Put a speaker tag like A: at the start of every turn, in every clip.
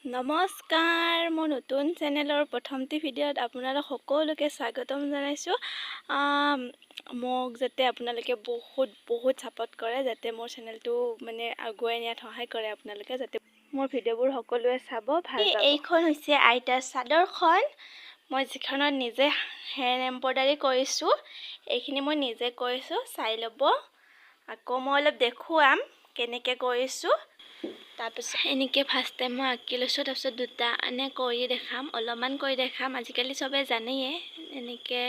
A: নমস্কাৰ, মোৰ নতুন চেনেলৰ প্ৰথমটি ভিডিঅ'ত আপোনালোক সকলোকে স্বাগতম জনাইছোঁ। মোক যাতে আপোনালোকে বহুত বহুত ছাপোৰ্ট কৰে, যাতে মোৰ চেনেলটো মানে আগুৱাই নিয়াত সহায় কৰে আপোনালোকে, যাতে মোৰ ভিডিঅ'বোৰ সকলোৱে চাব ভাল পাব। এইখন হৈছে আইতাৰ চাদৰখন, মই যিখনত নিজে হেণ্ড এম্ব্ৰইডাৰী কৰিছোঁ। এইখিনি মই নিজে কৰিছোঁ, চাই ল'ব। আকৌ মই অলপ দেখুৱাম কেনেকৈ কৰিছোঁ। তাৰপিছত এনেকৈ ফাৰ্ষ্ট টাইম মই আঁকি লৈছোঁ। তাৰপিছত দুটা এনে কৰি দেখাম, অলপমান কৰি দেখাম। আজিকালি চবে জানেয়ে। এনেকৈ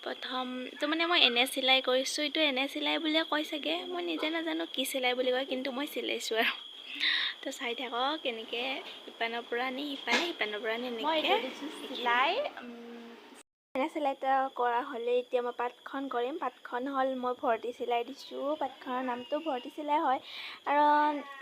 A: প্ৰথমটো মানে মই এনে চিলাই কৰিছোঁ। এইটো এনে চিলাই বুলিয়ে কয় চাগে, মই নিজে নাজানো কি চিলাই বুলি কয়, কিন্তু মই চিলাইছোঁ আৰু। তো চাই থাকক, কেনেকৈ ইপানৰ পৰা আনি সিপানে, সিপানৰ পৰা আনি এনেকৈ চিলাই। এনে চিলাইটো কৰা হ'লে এতিয়া মই পাতখন কৰিম। পাতখন হ'ল মই ভৰ্তি চিলাই দিছোঁ। পাতখনৰ নামটো ভৰ্তি চিলাই হয় আৰু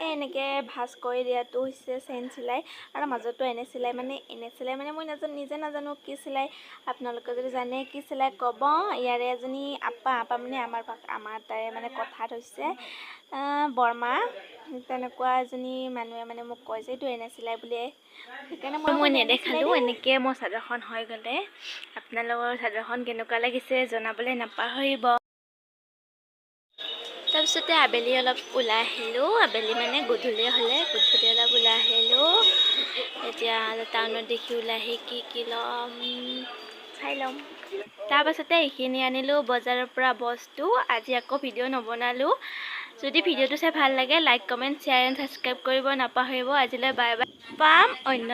A: এই এনেকৈ ভাঁজ কৰি দিয়াটো হৈছে চেইন চিলাই আৰু মাজতো এনে চিলাই। মানে এনে চিলাই মানে মই নাজানো, নিজে নাজানো কি চিলাই। আপোনালোকে যদি জানে কি চিলাই, ক'ব। ইয়াৰে এজনী আপা, আপা মানে আমাৰ তাৰে মানে কথাত হৈছে বৰমা, তেনেকুৱা এজনী মানুহে মানে মোক কয় যে এইটো এনে চিলাই বুলিয়ে, সেইকাৰণে মই নেদেখালোঁ। এনেকৈ মোৰ চাদৰখন হৈ গ'লে আপোনালোকৰ চাদৰখন কেনেকুৱা লাগিছে জনাবলৈ নাপাহৰিব। তাৰপিছতে আবেলি অলপ ওলাই আহিলোঁ। আবেলি মানে গধূলি হ'লে, গধূলি অলপ ওলাই আহিলোঁ। এতিয়া টাউনত দেখি ওলাই আহি কি কি ল'ম চাই ল'ম। তাৰপাছতে এইখিনি আনিলোঁ বজাৰৰ পৰা বস্তু। আজি আকৌ ভিডিঅ' নবনালোঁ। যদি ভিডিঅ'টো চাই ভাল লাগে, like, comment, share and subscribe কৰিব নাপাহৰিব। আজিলৈ বাই বাই, পাম অন্য